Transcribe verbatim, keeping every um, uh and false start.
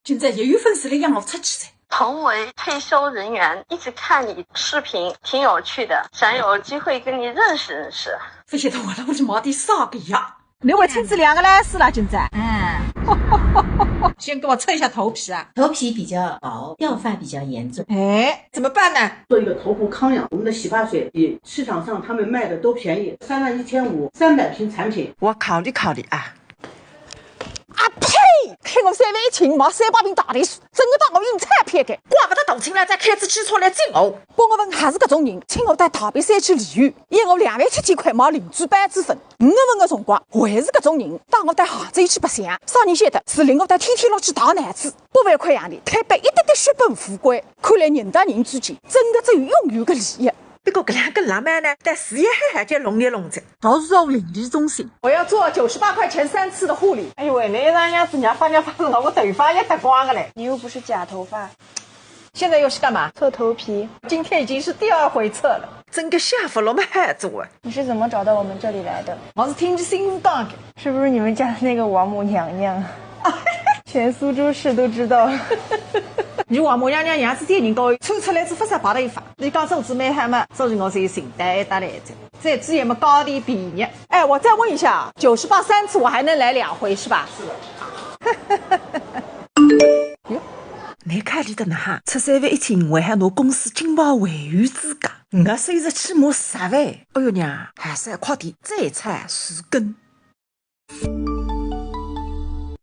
今朝也有粉丝来让我出去噻。同为推销人员，一直看你视频，挺有趣的，想有机会跟你认识认识。勿晓得我了，我是买点啥个呀？你为亲子两个来死了，今朝。嗯，先给我测一下头皮啊。头皮比较薄，掉发比较严重。哎，怎么办呢？做一个头部康养，我们的洗发水比市场上他们卖的都便宜，三万一千五，三百瓶产品。我考虑考虑啊。啊呸！开我三万一千，买三百瓶大力水，真个当我运彩票个。怪勿得大清来再开只汽车来整我。八月份还是搿种人，请我到大别山去旅游，要我两万七千块买灵芝孢子粉。五月份个辰光，还是搿种人，带我到杭州去白相。啥人晓得是领我到天天路去大闹子，八万块洋钿，推扳一滴滴血本无归。看来人搭人之间，真个只有永远个利益。 不过搿两个辣妈呢，但是也还还叫弄一弄着。桃树林里中心，我要做九十八块钱三次的护理。哎呦喂，侬一上娘子娘发娘发是拿我头发也脱光个嘞。你又不是假头发，现在又是干嘛？测头皮。今天已经是第二回测了。真个下不落么还做啊。你是怎么找到我们这里来的？我是听见新闻讲的。是不是你们家的那个王母娘娘？全苏州市都知道了。你王母娘娘娘是天人高，抽出来是发啥白头发？你讲做子蛮好嘛，所以我是寻到一搭来着。这只也没高低比呢。哎，我再问一下，九十八三次我还能来两回是吧？是的。侬看里的哪哈？出三万一千，我还拿公司金牌会员资格，我收入起码十万。哎哟娘，还是快点再产四根。